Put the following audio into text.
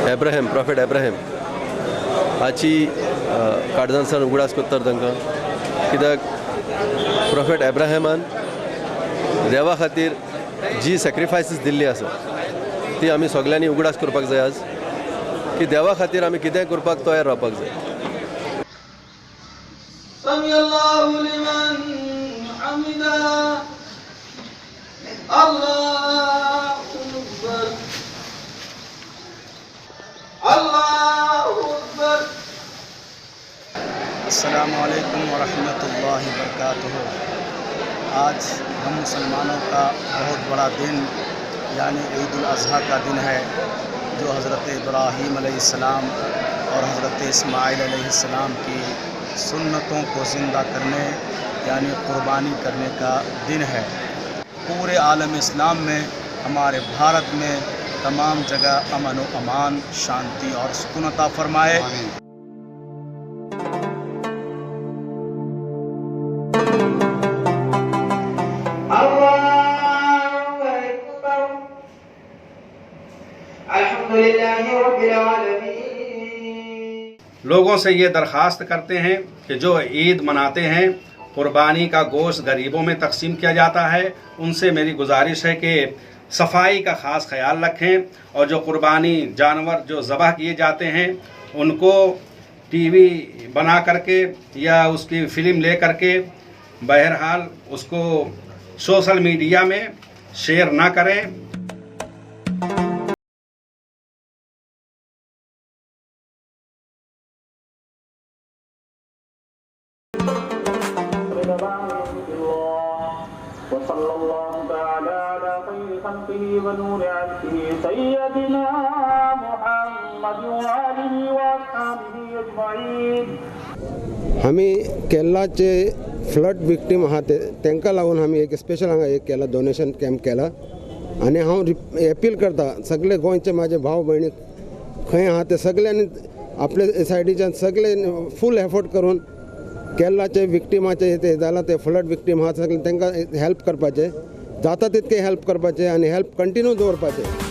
Abraham, prophet Abraham हाची काळजांतल्यान उगडास करता तांकां, कित्याक प्रॉफेट एब्राहिमान देवा खातीर जी सॅक्रिफायसीस दिल्ली आसा ती आमी सगल्यांनी उगडास करपाक जाय आज, की देवा खातीर आमी कितेंय करपाक तयार रावपाक जाय. अस्सलामु अलैकुम वरहमतुल्लाहि वबरकातुहू. आज हम मुसलमानों का बहुत बड़ा दिन यानी ईद उल अज़हा का दिन है, जो हज़रत इब्राहीम अलैहिस्सलाम और हज़रत इस्माईल अलैहिस्सलाम की सुन्नतों को ज़िंदा करने यानी क़ुरबानी करने का दिन है. पूरे आलम इस्लाम में, हमारे भारत में तमाम जगह अमन व अमान, शांति और सुकून अता फ़रमाए. लोगों से ये दरख्वास्त करते हैं कि जो ईद मनाते हैं, कुर्बानी का गोश्त गरीबों में तकसीम किया जाता है, उनसे मेरी गुजारिश है कि सफाई का ख़ास ख्याल रखें और जो कुर्बानी जानवर जो ज़बह किए जाते हैं उनको टीवी बना करके या उसकी फ़िल्म ले करके बहरहाल उसको सोशल मीडिया में शेयर ना करें. आमी केरलाचे फ्लड विक्टीम आहा ते तांकां लागून आमी एक स्पेशल हांगा एक केला डोनेशन कॅम्प केला. आनी हांव एपील करता सगळे गोंयचे म्हाजे भाव भयणी खंय आहा ते सगळ्यांनी आपले सायडीच्यान सगळे फूल एफर्ट करून केरलाचे विक्टिमाचे ते जाला ते फ्लड विक्टीम आहा सगळे तांकां हेल्प करपाचे, जाता तितके हेल्प करपाचे आनी हेल्प कंटिन्यू दवरपाचे.